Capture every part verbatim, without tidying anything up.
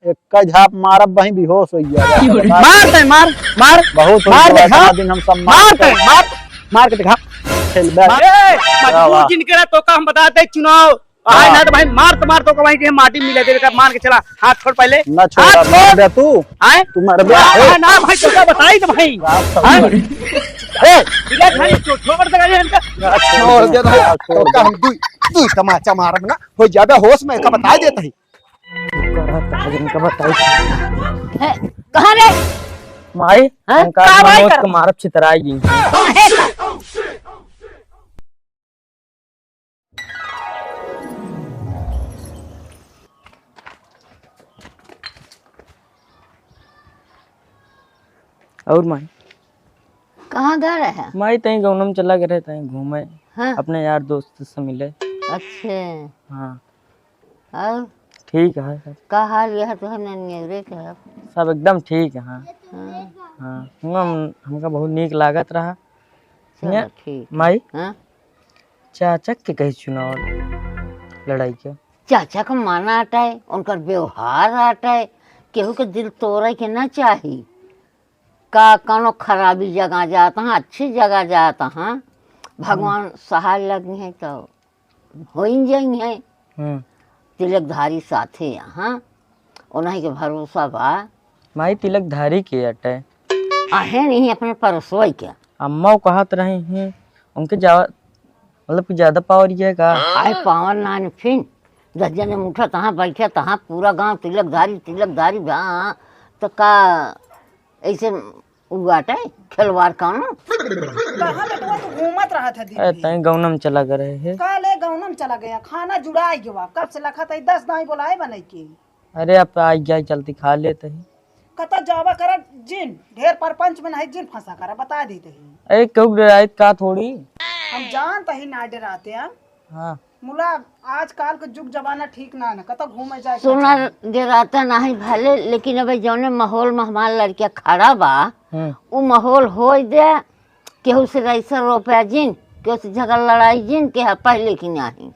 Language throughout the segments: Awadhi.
एक का झाप मारब, वहीं बेहोश हो गया। मार दे, मार, मार। बहुत हो मार गया दे, इतना हाँ। दिन हम सब मार मार दे, मार, मार के दिखा। खेल बे। ए, वाह, मजबूर वाह। जिन करा तो का हम बता दे चुनाव। आए हाँ। ना तो भाई मार तो मार तो का भाई के माटी मिले दे का मान के चला। हाथ छोड़ पहले। ना छोड़, हाथ छोड़। मार दे तू। आए? तू मार दे। हाँ, ना भाई तो का बताई तो भाई। रात हाँ? ए, बिना खाली चो-, छोड़ दे गाड़ी इनका। छोड़ दे भाई। छोड़ तो का दे। हम दुई, दुई तमाचा मारब ना। हो जाबे होश में का बताई देत ही। है, कहाँ रे? माई, हाँ? हम का का भाई मनोज कर? के मारब छितराई गई। काहे का? और माई? कहाँ गए रहे? माई, तहीं गौनम चला गए रहे, तहीं घूमे, हाँ। अपने यार दोस्त से मिले। अच्छे। हाँ। और? ठीक है सब। का हाल यह तो है ननियरे के है? सब एकदम ठीक है, हाँ। हाँ। हाँ, हुआँ हम, हमका बहुत नीक लागत रहा। चलो, हियाँ, ठीक। माई, हाँ? चाचा के कहीं चुनाव लड़ाई के? चाचा का मन आटै, उनकर व्यवहार आटै, केहू के दिल तोड़े के ना चाही। का कौनो खराबी जगह जात हाँ, अच्छी जगह जात हाँ, भगवान हम्म। सहाय लगी हैं तो होइन जाई हैं। हम्म। तिलकधारी साथे हाँ, उन्हीं के भरोसा बा। माई, तिलकधारी के अटे? आहे नहीं अपने पड़ोसवा के। अम्मा वो कहत रही हैं, उनके जा-, मतलब कि ज्यादा पावर ये है का? आए पावर ना ने फिन, दस जने उठा तहाँ बैठे तहाँ पूरा गांव तिलकधारी, तिलकधारी बा, तो का ऐसे उ बाटे खिलवाड़ कौनो? कहाँ बेटवा तू घूमत रहत है दिन ए, भर? तैं गौनम चला गए रहे है। काले गौनम चला गया, खाना जुड़ाई गवा, कब से लखत है दस दाई बोलाए बने के। अरे, अब आई जाई, चलती खा लेत ही। कतौ जावा करा जिन, ढेर परपंच में नहीं जिन फंसा करा, बता देत ही। अरे, केहू डराइत का थोड़ी। हम जानत ही ना डराते हैं। हाँ। मुला, आजकाल के जुग जमाना ठीक ना है ना, कतौ घूमे जाए के सुना चाही। डराता नहीं भले, लेकिन अबे जौने माहौल में हमार लड़किया खड़ा बा, हम्म। उ माहौल होई दे, केहू से रईसा रोपे जिन, केहू से झगड़ा लड़ाई जिन, के पहले की नहीं।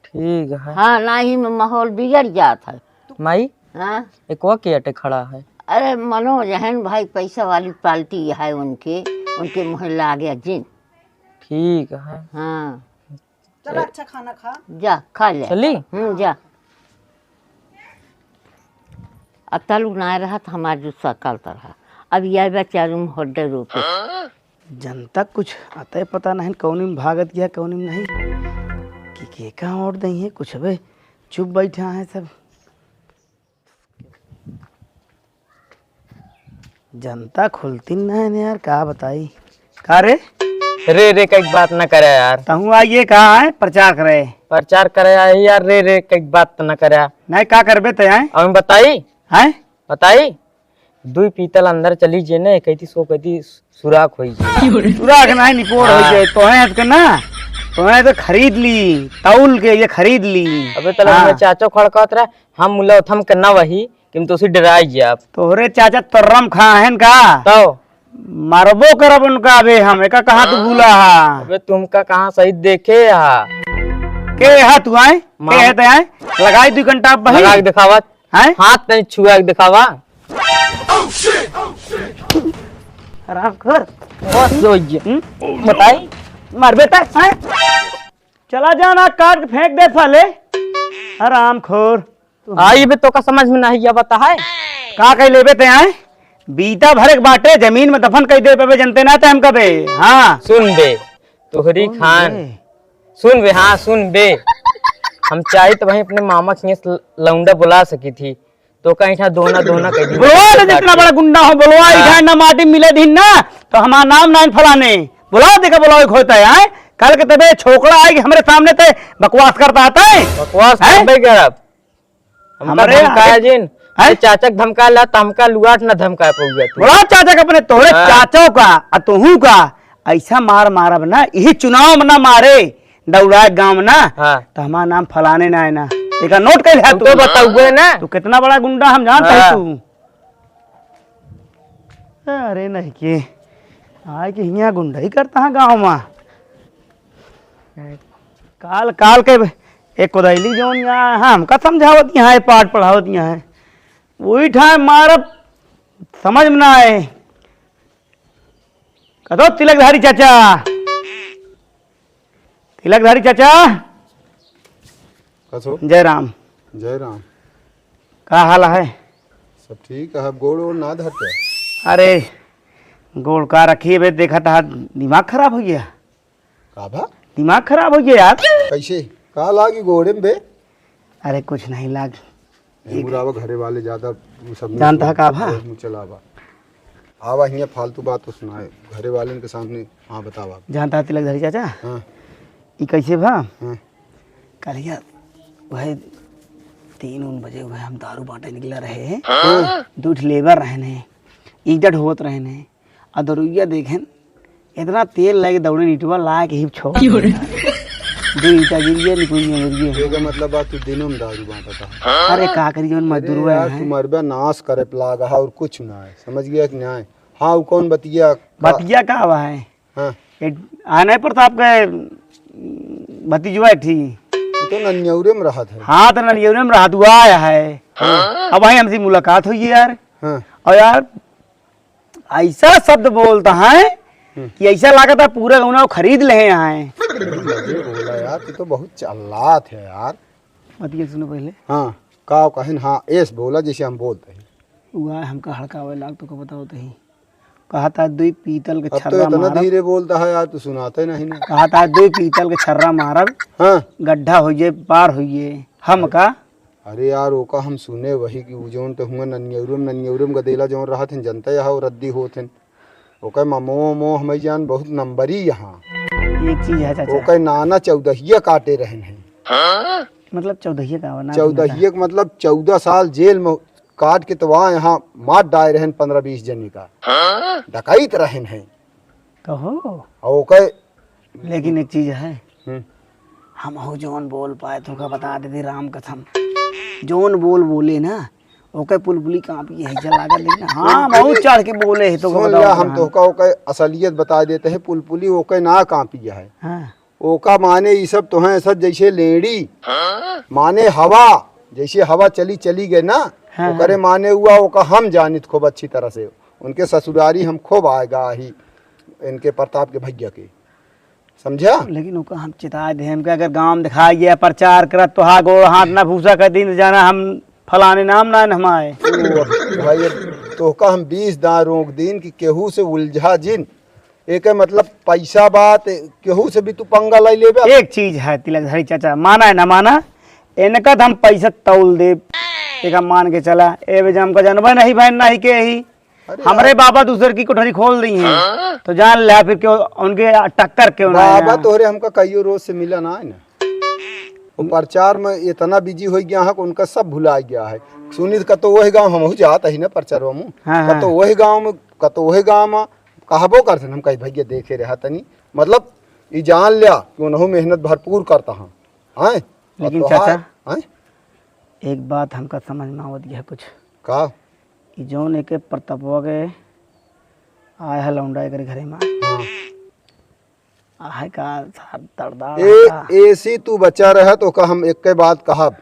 ठीक है। हाँ, नाही में माहौल बिगड़ जात है। माई, हाँ? एकवा के अटे खड़ा है? अरे मनोज है न भाई, पैसा वाली पार्टी है उनके, उनके मुँहे लागे जिन। ठीक है। हाँ। चला अच्छा खाना खा। जा, खा ले। चली? हम्म, जा। अब तलुक ना रहत हमार जो सकल तरह। अब यह बा चारू में होड्डे रोपे। जनता कुछ अतः पता नहीं कौनी में भागत गया, कौनी में नहीं। कि के कहाँ वोट दई है, कुछ अबे चुप बैठा है सब। जनता खुलती नहीं है यार, का बताई। का रे? रे रे का एक बात ना करे यार। तहूँ आइए कहा है प्रचार करे। प्रचार करे आई यार, रे रे का एक बात ना करे। नहीं का करबे ते आए? हम बताई? हैं? बताई? दुई पीतल अंदर चली जे ने, कहती सो कहती सुराख होई जे। सुराख नहीं निपोर होई हाँ। जे, तोहे हट के ना, तोहे तो खरीद ली, तौल के ये खरीद ली। अबे तले हाँ। हमें चाचो खड़कात रहा, हम मुला उठम के ना वही, कि हम तो उसे डराई जाब। तोहरे चाचा तर्रम खा हैं का? तो? मारबो करब उनका अबे हम, एका कहाँ तू भूला हा? अबे तुमका कहाँ सही देखे हा? के हा तू आए? के मार- है ते आए? लगाई दू घंटा अब बही। लगा के दिखावा। हैं? हाथ नहीं छुआ के दिखावा। हरामखोर। बस जो ये। हम्म? बताई? मार बेटा, हैं? चला जा ना, काट के फेंक दे साले। हरामखोर। आई बे तो का समझ में नहीं आवत है? का कह लेबे ते आए? बीता भर एक बाटे, जमीन में दफन कर दे पे जनते ना ते हम कबे। हाँ। सुन बे, तोहरी सुन खान। बे। सुन बे, हाँ, सुन बे। हम चाही तो वहीं अपने मामा के हियां से लौंडा बुला सकी थी। तो कहीं था दोना, दोना कह दी। बोलवा ले, जितना बड़ा गुंडा हो, बोलवा, हाँ। इधर ना माटी मिले दिन ना, तो हमारा नाम नाइन फलाने। बोलाओ, देखा, बोलाओ, एक होता है, हैं? कल के तबे छोकरा आए कि हमरे सामने ते बकवास करता आता है। बकवास हैं? करबे करब। हमका हमरे धमकाया आगे जिन। हैं? ये चाचा के धमकाया ला, त हमका लुआट ना धमकाया पउआ तू। बोलाओ चाचा के अपने, तोहरे हाँ। चाचो का, आ तोहू का, ऐसा मार मारब ना, यही चुनाव में ना मारे, दौड़ाए गांव ना, हाँ। तो हमार नाम फलाने ना है ना। एका नोट कर लिया हम तू। तो बताउए ना। तू कितना बड़ा गुंडा हम जानते हैं हाँ। तू। अरे नहीं के, आए के हियाँ गुंडई करता है गाँव में। काल, काल के एक कोदैली जौन यहाँ है, हमका समझावत यहाँ है, पाठ पढ़ावत यहाँ है। वही ठाए मारब, समझ में ना आए। कहो तिलकधारी चाचा, तिलकधारी चाचा। कसो? जय राम। जय राम। का हाल है? सब ठीक है। अब गोड़ ओड़ ना धरते? अरे, गोड़ का रखी है बे, देखा था दिमाग खराब हो गया। का भा? दिमाग खराब हो गया यार। कैसे? का लागी गोड़े में बे? अरे कुछ नहीं लाग। नहीं एक बुलावा, घरे वाले ज्यादा उ सब नहीं जानता है सुन-, का भा? बहुत मुँह चलावा। आवा हियाँ फालतू बात तो सुनाए घरे वाले के सामने। हाँ बतावा। जानता है तिलकधारी चाचा? हाँ। ई कैसे भा? हाँ। कलिया वह तीन उन बजे हुए हम दारू बांटे निकला रहे। हाँ। दो ठे लेबर रहने, इज्जत होत रहने। आ दरुइया देखेन, इतना तेल लागे दौड़े निटवा ला के हिप छोड़। क्यों रे? दो ईंटा गिर गया, निकुल गया, गिर गया। एकर मतलब बा तू दिनों में दारू बांटत है। अरे का करी, जौन मजदूर अरे यार, हैं। तू मरबे नाश करे पे लागा है और कुछ ना है, समझ गया कि ना है? हाँ, वो कौन बतिया का बतिया का हुआ है? हाँ। एक आने प्रताप के भतीजवा एक ठी। वो तो ननियौरे में रहत है। हाँ, तो ननियौरे में रहत हुआ आया है। हाँ। अब भाई हमसे मुलाकात हुई है यार। हाँ। और यार, ऐसा शब्द बोलता है हम्म। कि ऐसा लागत है पूरा गौना खरीद ले आए। अरे बोला यार, तू तो बहुत चल्लात है यार। बतिया सुनो पहले। हाँ, का कहिन? हाँ, एस बोला जैसे हम बोलते हैं। हुआ है हमका हड़कावे लाग, तो का बताओ तही। कहा था दुई पीतल के अब तो छर्रा इतना मारब। धीरे बोलता है यार, तू सुनाते नहीं ना। कहा था दुई पीतल के छर्रा मारब। हाँ। गड्ढा होइए, पार होइए। हम का अरे यार, ओका हम सुने वही कि उ जौन ते हुआ ननियौरम, ननियौरम गदेला जौन रहत हन, जनता यहाँ और रद्दी होत हन। ओके ममो, मो हमें जान बहुत नंबरी यहाँ। एक चीज है चाचा। ओके नाना चौदहिया काटे रहन हैं। मतलब चौदहिया का बना चौदहिया के मतलब चौदह साल जेल में काट के तो वहाँ यहाँ मार डाए रहन पन्द्रह बीस जने का। डकैत रहन हैं। कहो। और ओके लेकिन एक चीज है, हम्म। हम हो जौन बोल पाए, तोका बता देते राम कसम, जौन बोल बोले ना, ओके पुलपुली कांपी है, जला के देखना। हाँ, बहुत चढ़ के बोले है, तो सुन बताओ ला, हम ना। तोका ओके असलियत बता देते हैं, पुलपुली ओके ना कांपी है। हाँ। ओका माने ई सब तोहें ऐसा जैसे लेड़ी, माने हवा, जैसे हवा चली, चली गए ना, हाँ, ओकरे हाँ। माने हुआ, ओका हम जानित खूब अच्छी तरह से। उनके ससुरारी हम खूब आएगा ही, इनके प्रताप के भैया के। समझा? लेकिन ओका हम चेताए दे, हमके अगर गांव दिखाई गया, प्रचार करत, तो हा गोड़ हाथ ना भूसा कर दिन, जाना हम फलाने नाम ना हमारे। ओ, भाई, अब तोहका हम बीस दांय रोक दीन कि केहू से उलझा जिन। एके मतलब पैसा बात, केहू से भी तू पंगा लाई लेबे। एक चीज है तिलकधारी चाचा, माना है ना माना, इनका तो हम पैसा तौल देब, एका मान के चला। ए बे, हमका जानबे नहीं भाई, नहीं के ही। अरे हमरे यार। बाबा दूसर की कोठरी खोल दी हैं, हाँ? तो जान ले फिर क्यों उनके टक्कर क्यों ना बाबा आया? तोहरे हमका कईयो रोज से मिला ना है ना, वो प्रचार में इतना बिजी हो गया है कि उनका सब भुला गया है। सुनी तो कतो वही गाँव हम जात ही ना प्रचार में, हाँ, हाँ। कतो वही गाँव में, कतो वही गाँव में कहबो करते हम कही भैया देखे रहा तनी, मतलब ई जान लिया कि उनहु मेहनत भरपूर करता हाँ, हैं? लेकिन और तोहार, चाचा, हैं? एक बात हमका समझ में आवत गया कुछ। का? ई जौन एके प्रतापवा के आए है लौंडा एकरे घरे में। हाँ। आहे का सार दर्दा ए, का। एसी तू बचा रहा तो का हम एक के बात कहब।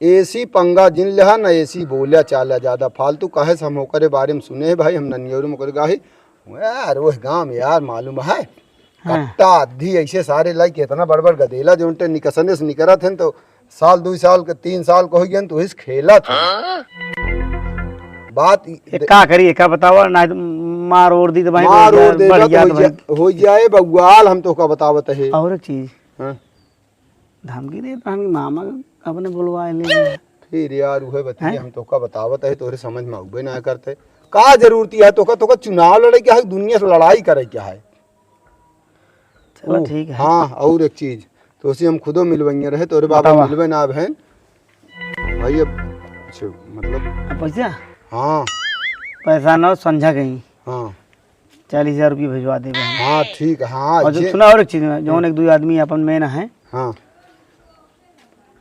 एसी पंगा जिन लेहा ना एसी बोल्या चाला ज्यादा फालतू काहे से हम ओकरे बारे में सुने है भाई, हम ननियोर में ओकरे गाही। यार वह गांव में यार मालूम है। हाँ। कट्टा आदि ऐसे सारे लाई के इतना बड़ बड़ गदेला जो उनटे निकसने से निकरत हैं तो साल, दुई साल के, तीन साल के हो गए, तो इस खेलत हैं। बात ए, का करी, एका बतावा, ना तो मार ओर दी तो भाई, मार ओर दे बढ़िया तो तो भाई। हो जाए, बउआल, हम तो का बतावत है। और एक चीज, हाँ। धमकी दे, तो हम मामा अपने बुलवा ले। फिर यार, उहे बतिया हैं? हम तो का बतावत है, तोरे समझ में आउबे ना करते। का जरूरत है तो का, तो का चुनाव लड़े क्या है, दुनिया से लड़ाई करे क्या है? चलो, ओ, ठीक है। हाँ, और एक चीज, तो उसी हम खुदो मिलवइया रहे, तोरे बाबा बतावा। मिलवे ना बहन। भाई, अब, अच्छा, मतलब अब पैसा? हाँ। पैसा ना, संझा गई। हाँ। चालीस हजार रुपये भिजवा देबे हम। हाँ, ठीक है, हाँ, और जो ये सुना और एक चीज में, जौन हम्म। एक दो आदमी अपन में ना है। हाँ।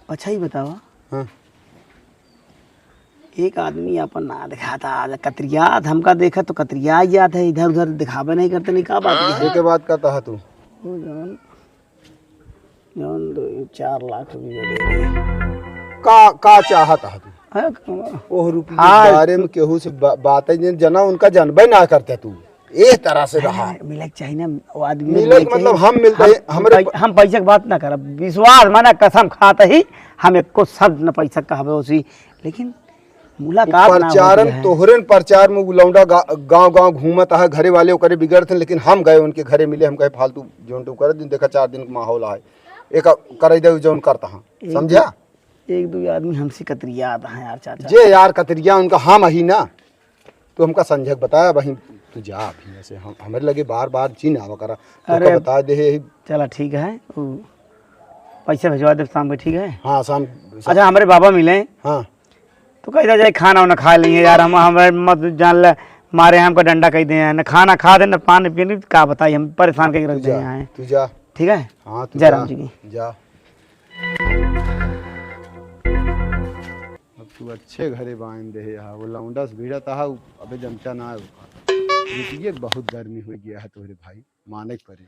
अच्छा ही बतावा। हाँ। एक आदमी अपन ना दिखाता, आज कतरियात हमका देखा तो कतरिया जात है, इधर उधर दिखावे नहीं करते, नहीं का बात है? ये के बात करता है तू? वो जौन, जौन दो, चार लाख रुपया दे रहे। का, का चाहता है तू? हाँ, ओह रुपये के हाँ। बारे में केहू से बा-, बात है, जना उनका जानबे ना करते तू। ए तरह से रहा। अरे, मिले के चाहिए ना, वो आदमी मिले मिले के मतलब चाहिए। हम मिलते हम, हैं, हमरे पै-, प- हम पैसा के बात ना करब, विश्वास माना कसम खात ही, हम एको शब्द न पैसा कहबे उसी, लेकिन मुलाकात ना होती प्रचारन है। तोहरे न प्रचार में उ लौंडा गा-, गाँव गाँव घूमत है, घरे वाले ओकरे बिगड़त हैं, लेकिन हम गए उनके घरे मिले, हम कहे फालतू जोन तू करत दिन, देखा चार दिन का माहौल है, एक करे दे जौन करता है, एक समझा? दो, एक दो आदमी हमसे कतरियात हैं यार चाचा। जे यार कतरिया उनका हम ही ना, तू हमका संझक बताया वहीं, तू जा अभी यहाँ से, हम, हमरे लगे बार बार जी ना आवा करा, तो अरे, का बता दे है। चला ठीक है, उ पैसा भिजवा दे शाम के, ठीक है? हाँ, शाम, शाम। अच्छा, हमरे बाबा मिले। हाँ। तो कैसा जाए, खाना वाना खा लेंगे यार, हम, हमें मत जान ले, मारे हमको डंडा कह दे हैं, न खाना खा दे, न पानी पीने, का बताई, हम परेशान करके रख तू दे जा, हैं। तू जा। ठीक है? हाँ, तू जय जा, राम जी की। जा। अब तू अच्छे घरे बांध दे है, वो लौंडा से भिड़त हा, अबे जमचा ना है। बिटिया बहुत गर्मी हो गया है तोहरे भाई। माने के पड़ी।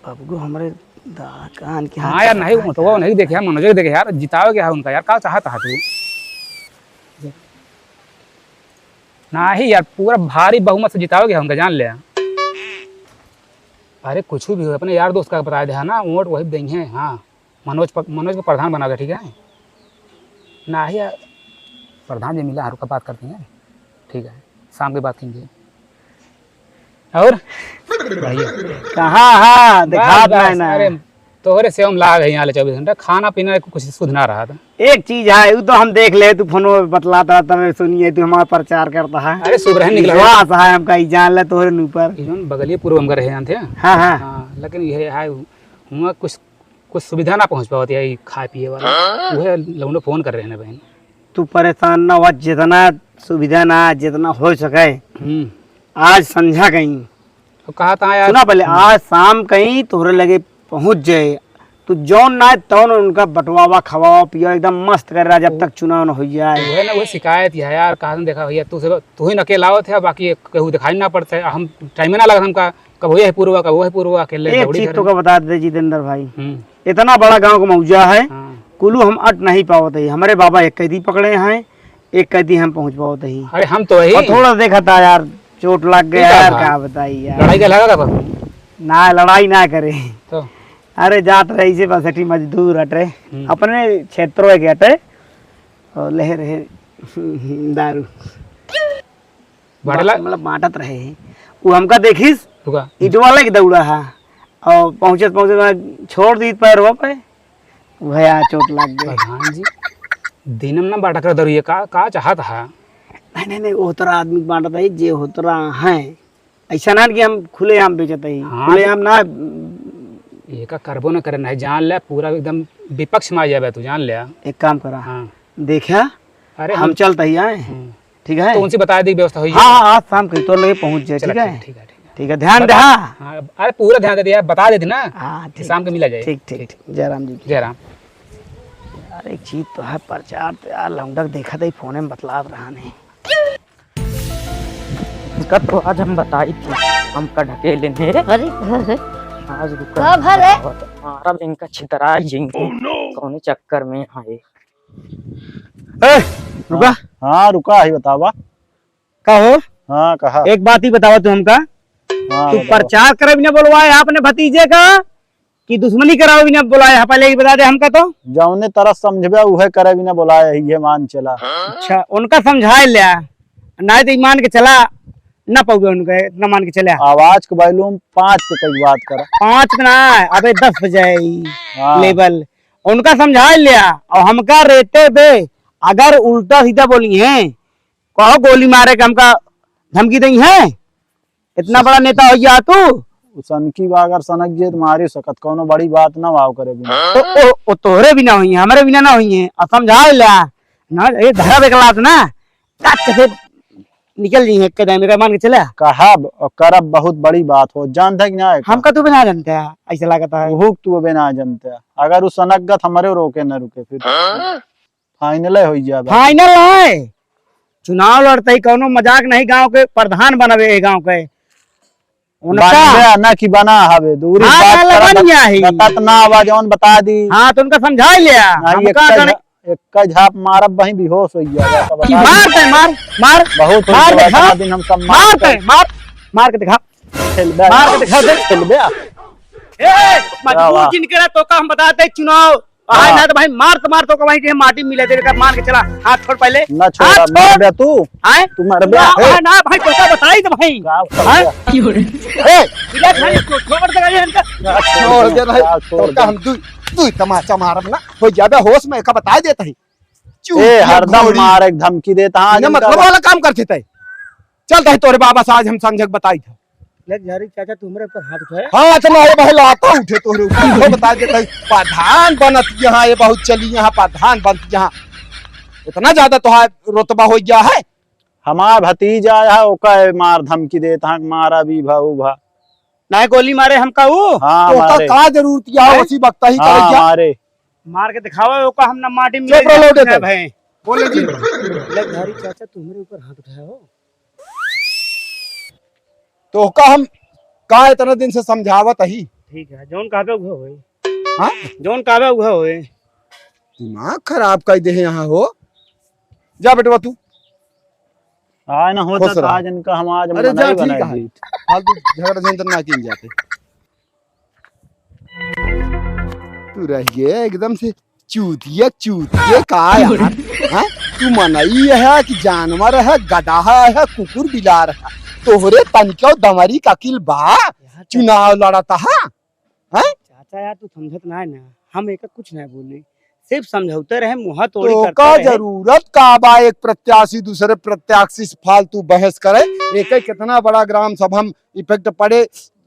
अब को हमरे दा-, कान के हाँ हाथ यार, नहीं, पकड़ा वो तो वो के। नहीं देखे यार, मनोज के देखे यार, जितावे के है उनका यार, का चाहत है तू? नहीं यार, पूरा भारी बहुमत से जितावे के है उनका, जान ले। अरे कुछ भी हो, अपने यार दोस्त का बता दे, है ना, वोट वही देंगे, हाँ। मनोज प-, मनोज को प्रधान बना दे, ठीक है? नहीं यार, प्रधान जी मिला, हर का बात करते हैं, ठीक है, शाम की बात करेंगे। और? बढ़िया। कहाँ, हाँ, बस, दिखात बस, नहीं ना। अरे, तोहरे से हम लाग है यहाँ ले चौबीस घंटा, खाना पीना को कुछ सुध ना रहा था। एक चीज है, वो तो हम देख ले, तू फोन में बतलाता था, मैं सुनिए, तू हमारा प्रचार करता है। अरे, सुबह निकला है। विश्वास है हमका, ई जान ले तोहरे ऊपर। ई जौन बगलिए पूर्व हम रहे जानते हैं। हाँ, हाँ। हाँ, लेकिन ये है, हुआ कुछ, कुछ सुविधा ना पहुँच पावत है, ई खाए पिए वाला। हाँ? वह लौंडो फोन कर रहे हैं बहन। तू परेशान ना हुआ, जितना सुविधा ना, जितना हो सके, हम्म। आज संझा कहीं तो कहा था यार। सुना पहले, हम्म। आज शाम कहीं तोहरे लगे पहुँच जाए, तू जौन ना तौन उनका बटवावा, खवावा, पिया, एकदम मस्त कर रहा जब तक चुनाव न हो जाए। वह ना, वह शिकायत यह है यार, कहा देखा भैया, तू से, तू ही न अकेला आवत है, बाकी केहू दिखाई ना पड़ता है। हम टाइम ना लगा हमका, कब वह है पूर्वा, कब वह है पूर्वा, अकेले एक दौड़ी चीज घर तो में। का बता दे जितेंद्र भाई, हम्म। इतना बड़ा गाँव का मौजा है, हाँ। कुलू हम अट नहीं पावत है। हमारे बाबा एक कैदी पकड़े हैं, एक कैदी हम पहुँच पावत ही। अरे हम तो वही। और थोड़ा देखा था यार, चोट लग गया यार, का बताई यार। लड़ाई का लगा था? ना, लड़ाई ना करे। तो? अरे जात रहे इसे बस अटी मजदूर अटे, हम्म। अपने क्षेत्रों के अटे, और ले रहे दारू। बाटला? बा-, मतलब बांटत रहे। वो हमका देखिस, रुका। ईंट वाला के दौड़ा हा, और पहुँचत पहुँचत वहाँ छोड़ दी पैर हुआ पे। भैया चोट लग गई। प्रधान जी, दिनम ना बाटा कर दरुए का, का चाहत हा? नहीं, नहीं, नहीं, होतरा आदमी बांटत है, जे होतरा है। ऐसा ना कि हम खुलेआम बेचत है, हाँ, खुलेआम ना। ये का करबो ना करे, नहीं जान ले, पूरा एकदम विपक्ष में आ जाबे तू, जान ले। एक काम करा, हाँ। देखा, अरे हम हम चलत ही आए। हम्म। ठीक है? तो उनसे बता दे, व्यवस्था हुई हाँ, है। हाँ, आज शाम के तोर लगे पहुँच जाए, चला, ठीक है? ठीक, ठीक है, ठीक है। ठीक है, ध्यान दे, बता, हाँ। हाँ, अरे पूरा ध्यान दे दे यार, बता दे देना। हाँ, कि ठीक, शाम के मिला जाए। ठीक, ठीक, ठीक। जय राम जी की। जय राम। यार, एक चीज तो है, प्रचार तो यार लौंडक देखत ही, फोने में बतलात रहा नहीं। इनका तो आज हम बताई थी, हमका ढकेले ने। अरे, घर है। आज रुका। का घर है? मारब इनका, छितराई जाएंगे। Oh, no! कौने चक्कर में आए। ए, रुका। हाँ, हाँ, रुका ही बतावा। का हो? हाँ, कहा। एक बात ही बतावा तू हमका। हाँ, तू बतावा। प्रचार करे बिना बोलवाए अपने भतीजे का कि दुश्मनी करावे बिना बोलाए? हाँ, पहले ही बता दे हमका तो। जौने तरह समझबे उहे करे बिना बोलाए, ये मान चला। अच्छा, उनका समझाए लिया, नहीं तो ईमान के चला, ना पाऊबे उनका, इतना मान के चला। आवाज के volume पाँच पे कई बात करा। पाँच पे ना, अबे दस पे जाए ई हाँ। Level। उनका समझाए लिया, और हमका रेते बे, अगर उल्टा सीधा बोली हैं, कहो गोली मारे के हमका धमकी दई है? इतना बड़ा नेता हो गया तू। उ सनकी बा, अगर सनक जे तो मारे सकत, कौनो बड़ी बात ना भाव करे बिना। तो, ओ, ओ तोहरे बिना हुई है, हमरे बिना ना हुई है। अब समझा ले, ना, ये धरा बेकलात ना, काट के से निकल जी है, एक कदम मेरा मान के चला। कहब और करब बहुत बड़ी बात हो, जानता कि ना है? हमका तू भी ना जानता है, ऐसा लगता है। उहुक तू अबे ना जानता है। अगर उ सनक गत हमरे रोके ना रुके फिर। हाँ? Final है, होई जाबे। Final है। चुनाव लड़ते ही कौनो मजाक नहीं, गांव के प्रधान बनबे है गांव के। उनका बनबे ना कि बना हवे, दूरी हाँ, बात ना, करत, बन गया ही। बतात ना आवा, जौन बता दी। हाँ, तो उनका समझा लिया। हाँ, हमका एक अगर है। एक का झाप मारब, वहीं बेहोश हो गया। मार दे, मार, मार। बहुत हो मार गया, दिखा। इतना दिन हम सम्मान मार दे, मार, मार के दिखा। खेलबे। मार के दिखा दे। खेलबे। ए, मजबूर वाह। जिनके रहा तो का हम बता दे चुनाव। हाँ। ना तो भाई मार तो मार तो का वहीं के माटी मिले दे का मार के चला। हाथ छोड़ पहले। ना छोड़ा, हाथ छोड़। मर बे तू। हैं? तू मर बे। ना, ए। ना भाई तो का बताई तो भाई। का हैं? छोड़ दे? ए, इधर भाई तो छोड़ दे इनका। का छोड़ छोड़ दे? दे भाई। का छोड़ तो का दे? हम दू, दू तमाचा मारब ना। हो जाबे होश में का बताई देता ही। चूतिया ए, हरदम घोड़ी। मारे के धमकी देत, हाँ, बिना जिनका मतलब बा- वाला काम करते तय। चल तही तोरे बाबा से आज हम समझे के बताई था। ले झारी चाचा, तू हमरे ऊपर हाथ उठाए। हाँ, इतना ये भाई लाता उठे तोरे ऊपर। तो बता देता ही, प्रधान बनत यहाँ, ये बहुत चली यहाँ, प्रधान बनत यहाँ। इतना ज्यादा तोहार रुतबा हो गया है। हमार भतीजा है, ओका मार धमकी देत हाँ, मारा भी भा, ऊ भा। नाहीं गोली मारे हमका ऊ। हाँ, तो ओका मारे। का जरूरत या हैं? उसी वक्त ही हाँ, करे क्या? मारे। मार के दिखावा, ओका हम ना माटी में चुप रहो, लौटे ना तो। भाई। बोले जी। ले धारी चाचा, तू हमरे ऊपर हाथ उठाए हो। तो ओका हम का इतना दिन से समझावत ही। ठीक है, जौन कहबे उहे होई। हाँ? जौन कहबे उहे होई। दिमाग खराब कर दे है यहाँ हो। जा बेटवा तू। आए ना होता खुश रहा। आज इनका हम आज अरे जा, मनाई ठीक बनाई है। दी। फालतू झगड़ा झंझट ना कीन जाते। तू रह गए एकदम से चूतिया, चूतिया का यार? हाँ? तू मनई है कि जानवर है, गदहा है, कुकुर बिलार है? तोहरे तनिको दमरी का अकिल बा? यार, चुनाव लड़ता है? हैं? चाचा यार, तू समझत ना है ना, हम एका कुछ ना बोली, सिर्फ समझौते रहे, मुँह तोड़ी तो करते का रहे। जरूरत का बा एक प्रत्याशी दूसरे प्रत्याशी से फालतू बहस करे? एक कितना बड़ा ग्राम सभा में इफेक्ट पड़े,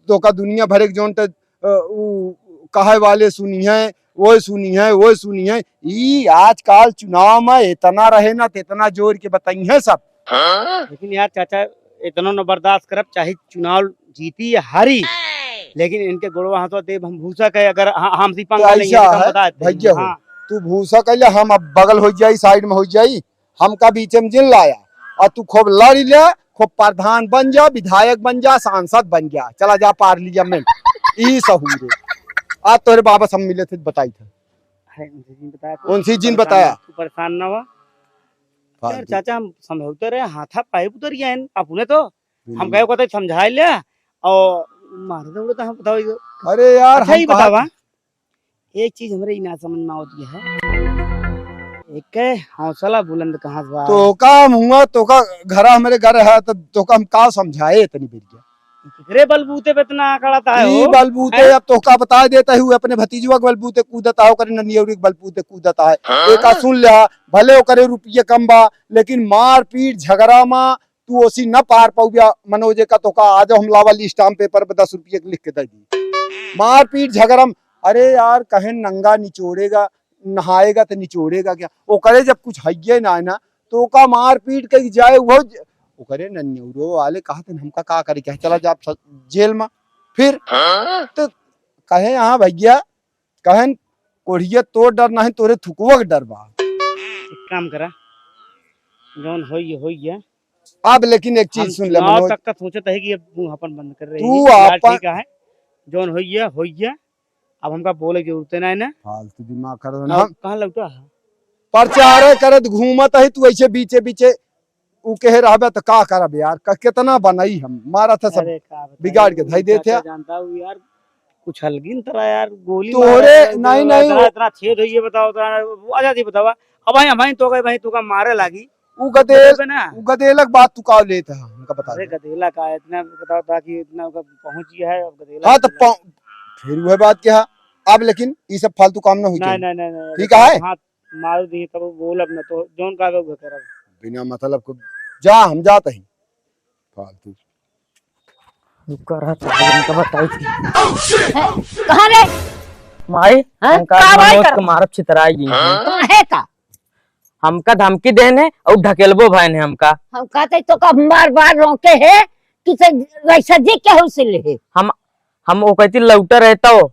तो का दुनिया भर एक जोन ते, अ, उ कहे वाले सुनी है, वो सुनी है, वो सुनी है। ई आजकल चुनाव में इतना रहे ना, तो इतना जोर के बताई है सब। लेकिन यार चाचा, इतनो न बर्दाश्त करब, चाहे चुनाव जीती या हारी, लेकिन इनके गोड़वा हाथवा देब हम भूसा के, अगर ह-, हमसे तो पंगा लेंगे ऐसा तो हम है, बता देते हैं। भैया हो, हाँ। तू भूसा के ले, हम अब बगल हो जाई, साइड में हो जाई, हमका बीच में जिन लाया, और तू खूब लड़ी ले, खूब प्रधान बन जा, विधायक बन जा, सांसद बन जा, चला जा पार्लियामेंट, ई सहूर है। आज तोहरे बाबा सब मिले थे, बताई थे। अरे, उनसे जिन बताया, उनसे जिन परेशान बताया। ना, तू परेशान ना हुआ। यार फालतू। चाचा, हम समझौते रहे, हाथा पाइप उतर गया है अपने तो। हम हम्म। कहे को तो समझाए ले, और मारे तो उड़ता हम बताओ ये। अरे यार, अच्छा, हम ये कहा बतावा, कि एक चीज हमरे ई ना समझ में आवत है, एक हौसला बुलंद कहाँ से बा? तो का मुँह, तो का घरा हमरे घर है, तो, तो का हम का समझाए इतनी बेरिया? केकरे बलबूते पे इतना अकड़ाता है ई हो? बलबूते हैं? अब तोहका बता देता है, वो अपने भतीजवा के बलबूते कूदता है, ओकरे ननियौरी के बलबूते कूदता है। हाँ? एका सुन ले, भले ओकरे रुपये कम बा, लेकिन मारपीट झगड़ा मा तू ओसी न पार पउबा मनोज का, तोहका आज हम लावा स्टाम्प पेपर पे दस रुपये के लिख के दे दी। मारपीट झगड़ा म, अरे यार, कहे नंगा निचोड़ेगा, नहाएगा तो निचोड़ेगा क्या? ओकरे जब कुछ हइये ना है ना, तो ओका मारपीट के जाए, वो ज-, ओकरे नन्यौरो वाले कहत हैं, "हमका का करे, कहे चला जा स-, जेल में।" फिर हाँ? तो कहे, "हाँ भैया," कहन, "कोढ़िया तोर डर नहीं, तोरे थुकवा के डर बा।" एक काम करा, जौन होइए, होइए। अब लेकिन एक चीज हम सुन ले चुनाव मनोज। तक का सोचत है कि अब मुंह अपन बंद कर रही तू है। यार अपन ठीक है, जौन होइए, होइए। अब हमका बोले के जरूरते ना है ना। फालतू दिमाग खराब और ना। कहाँ लौटा है? प्रचार करत घूमत है तू ऐसे बीचे बीचे, ऊ कहे रहबे तो का करब यार, क-, कितना बनाई हम, मारा था सब अरे का बताई, बिगाड़ के धई देते चाचा हैं। जानता हूँ यार, कुछ हल्की न तरह यार, गोली तोहरे, मारा, नहीं, नहीं, इतना, वो इतना छेद है, ये बताओ, इतना, वो आजादी बतावा। अब भाई, भाई तो गए, भाई तो का मारे लागी। ऊ गदेल, देबे ना। ऊ गदेलक बात तू का लेत है, हमका बता अरे दे। गदेला का इतना बताओ था कि इतना का पहुंच गया है, अब गदेला हाँ, तो गदेला। पहुं-, फिर वह बात क्या है? अब लेकिन ई सब फालतू काम ना होई नहीं, चाहिए। नहीं, नहीं, नहीं, ठीक अरे है? हाथ मार दी, तब बोलब ना, तो जौन का वो करब। बिना मतलब को जा, हम जात ही। फालतू। रुका रहा, चाचा, इनका बताई थी। कहाँ रे? माई, हैं? हमका का भाई मनोज कर? के मारब छितराई गई हैं। काहे का? हमका धमकी देन है और ढकेलबो भयन है हमका। हम कहते तो का बार बार रोके है कि से वैसा जी केहू से ले है। हम, हम वो कहती लौटे रहे तो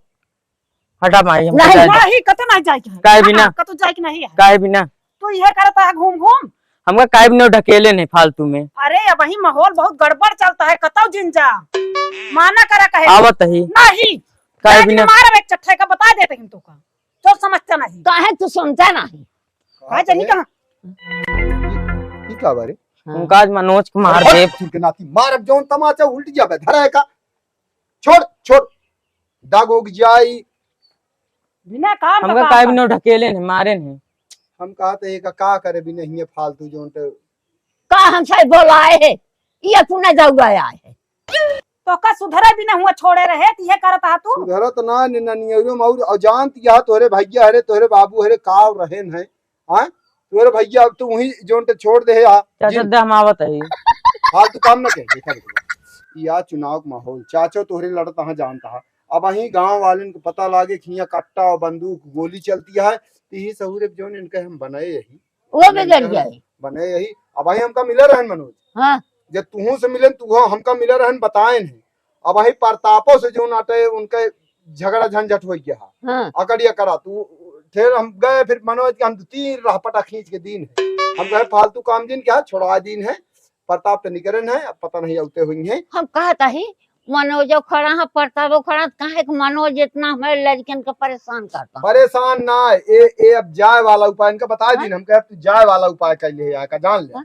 हटा माई, हमका नहीं, जाए दे। नहीं, कतो नहीं जाए के है। काहे बिना? हाँ, कतो जाए के नहीं है। काहे बिना? तू इहे करत है घूम घूम। हमका काहे बिना ढकेले नहीं फालतू में। अरे, अबहीं माहौल बहुत गड़बड़ चलता है, कतो जिन जा। माना करा कहे। आवत ही। नहीं। काहे जाए के बिना? मारब एक चट्टे का बता देते हम तो का। तो समझता नहीं। काहे तू सुनता नहीं? हाँ, जानी कहाँ? ई, ई का बारे? हाँ। उनका आज मनोज के मार अरे, देब। चुर के नाती, मार अब जौन तमाचा उल्ट जाबे, धरा है का? छोड़, छोड़। दाग उग जाई। बिना काम का हमका काम काहे कर। बिना ढकेले नहीं, मारे नहीं। हम कहते हैं का, का करे बिना हिये फालतू जौन ते का हमसे बोलाए है? ये तू न जाऊगा आए है। तो का सुधरे भी न हुआ छोड़े रहे, त ये करत हा तू? सुधरत ना, न, न, नियरो मौर, और जानत यह तोहरे भैया हरे, तोहरे बाबू हरे, काव रहेन है, हाँ? तोहरे भैया अब तू वहीं जोन ते छोड़ दे हा, चाचा, जिन। दे हम आवत है। फालतू काम न कहे, देखा, देखा। या चुनाव के माहौल, चाचो तोहरे लड़त हा, जानत हा। अब वहीं गांव वालेन को पता लागे कि हियां कट्टा और बंदूक, गोली चलती है, तो यही सहूरे जोन इनके हम बनाए यही। वो बिगड़ जाए। बने यही। अब भाई हमका मिला रहन मनोज। हाँ। जब तुहू से मिले, तुहू हमका मिला रहन बताएन है। अब भाई प्रतापो से जो नाटे उनके झगड़ा झंझट हो गया है। हाँ। अकड़िया करा तू, फिर हम गए, फिर मनोज के हम दो तीन रहपटा खींच के दीन है। हम कहे फालतू काम जिन क्या छोड़ा दीन है, प्रताप तो निकरन है, अब पता नहीं आते हुई हैं। हम कहता ही मनोजो खड़ा है, प्रतापो खड़ा है, काहे के मनोज इतना हमारे लड़कन के परेशान करता है? परेशान ना, ए, ए अब जाए वाला उपाय इनका बता हाँ? दीन, हम कहे, "तू जाए वाला उपाय कर ले, यहाँ का जान ले।"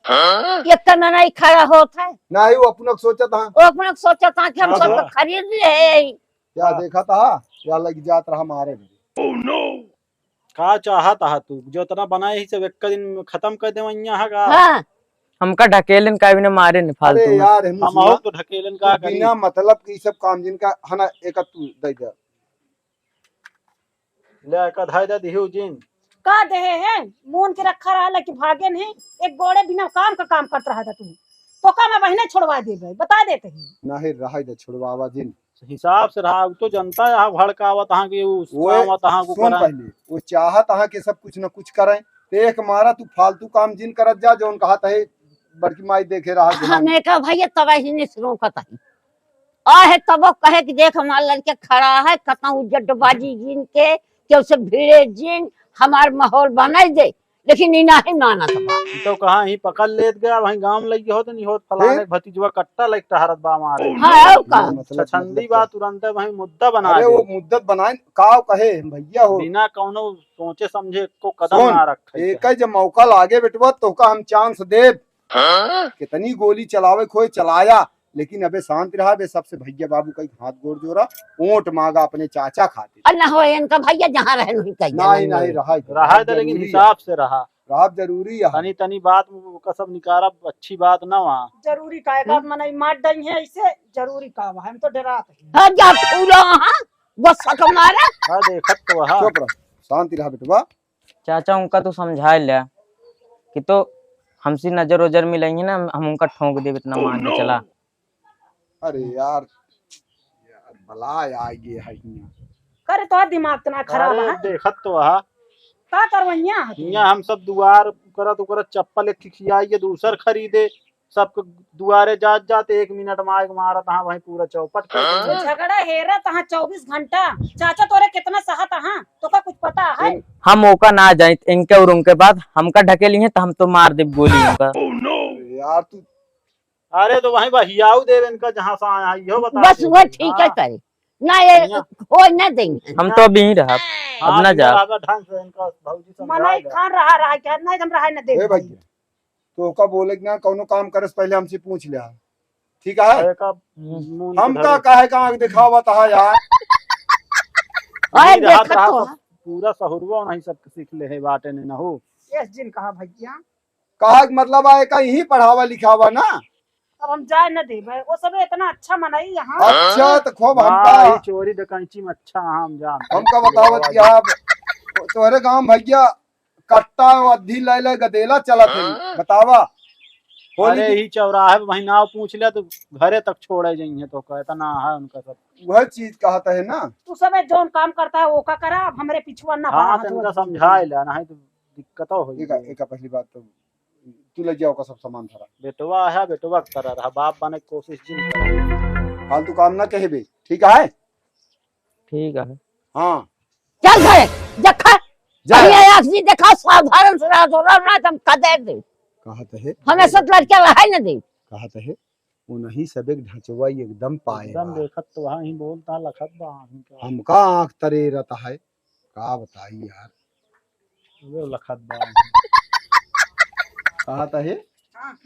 हाँ? एक तो मनई खड़ा होत है। ना ही वो अपना सोचत है। वो अपना सोचत है कि हम हाँ, सब हाँ। खरीद ले। क्या हाँ। देखा था? क्या लग जात रहा मारे में। का चाहत हा तू? जो इतना बनाए ही सब एक दिन में खत्म कर देवइया हा का? हाँ। हमका ढकेलन का बिना मारे न फालतू अरे में। यार, हम हम सुना, और तो ढकेलन का तू करी। बिना मतलब के ई सब काम जिनका है ना, एक तू दे दे। ले, एक धाय दे दिहु जिन। का देहे है? मोन के रखा रहा कि भागेन है, एक गोड़े बिना काम का काम करत रहा था तू। तो का मैं बहिने छोड़वा देबे, बता देते ही। नहीं, रहा दे, छोड़वावा जिन। हिसाब से रहा, उ तो जनता यहाँ भड़कावत हाँ कि उ ओए, सुनावत हाँ को सुन करा। पहले, वो चाहत हाँ कि सब कुछ न कुछ करें, तो एक मारा तू फालतू काम जिन करत जा, जौन कहत है बड़की माई देखे रहा कि हम हमें का भैया तब ही नहीं रोकत है। आ है तब कहे कि देख हमार लड़के खड़ा है, कतहूँ जड्डबाजी जिन के, केहू से भिड़े जिन, हमार माहौल बनाई दे। लेकिन ई नाहीं मानत बा। ई तो कहाँ ही पकड़ लेत गया, वहीं गाँव में लइके होत नहीं होत, फलाने फिर? के भतीजवा कट्टा लइके टहरत बा हमारे। हाँ, और का? मतलब छछंदी मतलब बा, तुरंते वहीं मुद्दा बना अरे दे। वो मुद्दत बनाए, काव कहे, भैया हो। बिना कौनो सोचे समझे को कदम सुन, ना रखे एक चाहे। ही जब मौका लागे बेटवा, तोका हम chance देब। हाँ? कितनी गोली चलावे खोए चलाया, लेकिन अबे शांत रहा, बे सबसे भैया बाबू कई हाथ गोड़ जोड़ा, वोट मांगा अपने चाचा खातिर। और ना हो इनका भैया जहाँ रहे वहीं कहीं नहीं, जाना नहीं, नहीं। रहा, रहा रहा था, लेकिन जरूरी है। हिसाब से रहा। रहा जरूरी है। तनी, तनी बात में ओका सब निकारा, अच्छी बात ना वहाँ। जरूरी का है, का हम्म? मनई मार डई है, इसे जरूरी का बा, हम तो डरात है। हाँ, जा फूला, हाँ, गुस्सा का मारा। हाँ, देखत तो वहाँ। चुप रह, शांति रहा बेटवा। चाचा, उनका तू समझाए ल्या कि तो हमसे नजर उजर मिलइहे ना, हम उनका ठोंक देब, इतना मान के चला। अरे यार, यार, बला आ गए है हियां। करे तो दिमाग तना खराब अरे, है। देखत तो हा। का करवइया है तू? हियां हम सब दुआर करत ओकरा चप्पल एक खिखियाई के दूसर खरीदे। सबके दुआरे जात जात एक मिनट में आके मारत, हाँ भाई, पूरा चौपट कर देंगे। झगड़ा हेरत हाँ चउबीस घंटा। चाचा तोरे कितना सहत हाँ, तोका कुछ पता है? हम ओका ना जाइत, इनके और उनके बाद हमका ढकेली है तो हम तो मार देब गोली उनका। अरे यार तू। अरे तो वहीं बहियाऊ देव इनका जहाँ से आया है, इहो बता बस दे वो भाई। ठीक है हाँ। करे। ना ये बढ़िया। हो ना देंगे। हम तो अभी ही रहब, अब हाँ, ना जा। ढंग से इनका भौजी समझा मनई दे। खान रहा, रहा क्या? नहीं, हम रहा न देब ए भाई। भैया। तो ओका बोले कि ना कौनो काम करे से पहले हमसे पूछ लिया, ठीक है? अरे का मुंह हम निकल का गया। काहे का आँख दिखावत हा यार? अरे नहीं रहा देखत रहा तो तो हा। पूरा सहुरवा नहीं सब सीख ले है बाटे ने न हो। यस जिन कहा भैया। कहा के मतलब आए का यहीं पढ़ावा लिखावा ना? अब हम जाए न देबे, वो सब इतना अच्छा मनई यहाँ। अच्छा तो खूब हम वाह, का ई चोरी डकैची में अच्छा हम जान। हमका बतावत कि आप तोहरे गांव भैया कट्टा और अद्धी ले ले गदेला चलत है, हाँ? बतावा। होली अरे, की ही चौराहे पे वहीं नाव पूछ लिया तो घरे तक छोड़े जाइए, तो कहता ना है उनका सब। वह चीज कहता है ना। तू सब जौन काम करता है, वो का करा, अब हमरे पिछुआ ना हाँ, पड़ा, तो इनका समझाए ला, नहीं तो दिक्कत हो एका, जाई। एका पहली बात तो तू ले जाओ का सब सामान धरा। बेटवा है, बेटवा के तरह रहा, बाप बने के कोशिश जिन करा। फालतू काम ना कहे बे, ठीक है? ठीक है। हाँ। चल घरे, देखा। जा। भैया, आँख जी देखा, साधारण से रहा, तो रहा ना, तुम कदर दे। कहत है। हमें सब लड़के रहे न दे। कहत है, उन्हीं सब एक ढचवा एकदम पाए एकदम बा। देखत तो वहाँ ही बोलता, लखत बा, आँख में क्या। हमका आँख तरे रहता है, का बताई यार। वो लखत बा। कहा था हे? हाँ।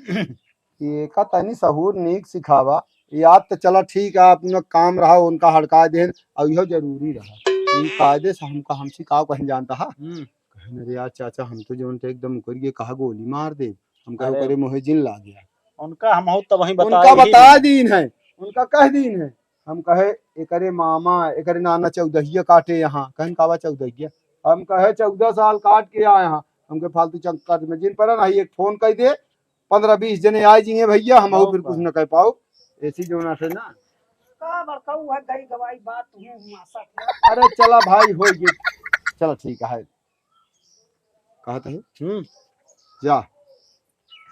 ये का तनी सहूर नीक सिखावा। याद तो चला ठीक है, अपना काम रहा, उनका हड़का देन, और यह जरूरी रहा। ये कायदे से हमका, हमसे का कहीं जानता है? हम्म। कहने, "अरे यार चाचा, हम तो जौन तो एकदम ओकर ये कहा गोली मार दे।" हम कहे, अरे। "ओकरे मुँहे जिन लाग गया।" उनका हम हो तब वहीं उनका बताई ही बता नहीं। दीन है, उनका कह दीन है। हम कहे, "एकरे मामा, एकरे नाना चौदहिया काटे यहाँ।" कहन, "कावा चौदहिया?" हम कहे, "चौदह साल काट के आए हैं।" हमके फालतू चक्कर में जिन पड़ा नहीं, एक फोन कर दे, पन्द्रह बीस जने आए जिए भैया, हम और फिर कुछ न कह पाओ। ऐसी जो ना थे ना। का बड़काऊ है, गई गवाई बात, तू हूँ हुआ सब। अरे चला भाई, हो गए। चला ठीक है। कहा था? हम्म। जा।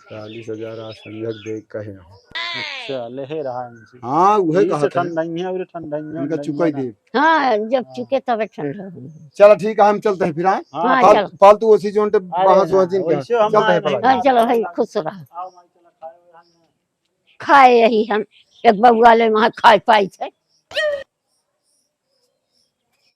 चालीस हजार आज संझक दे कहे हो। अच्छा, लेहे रहा इनसे। हाँ, उहे यही कहा से था। ठंड नहीं है, और ठंड नहीं है, इनका नहीं चुकाई है ना। दे। हाँ, जब हाँ। चुके तबे ठंड हो। चला ठीक है, हम चलते हैं फिर, आए? हाँ, हाँ, फाल-, चलो। फालतू ओसी जोन ते अरे बहस ना, वहस जिन के। वैसे हम चलते हैं आए नहीं। हाँ, चलो भाई, खुश रहा। आओ, माई, चला खाए, खाए यही हम, एक बउआ ले वहाँ खाए पाई थे।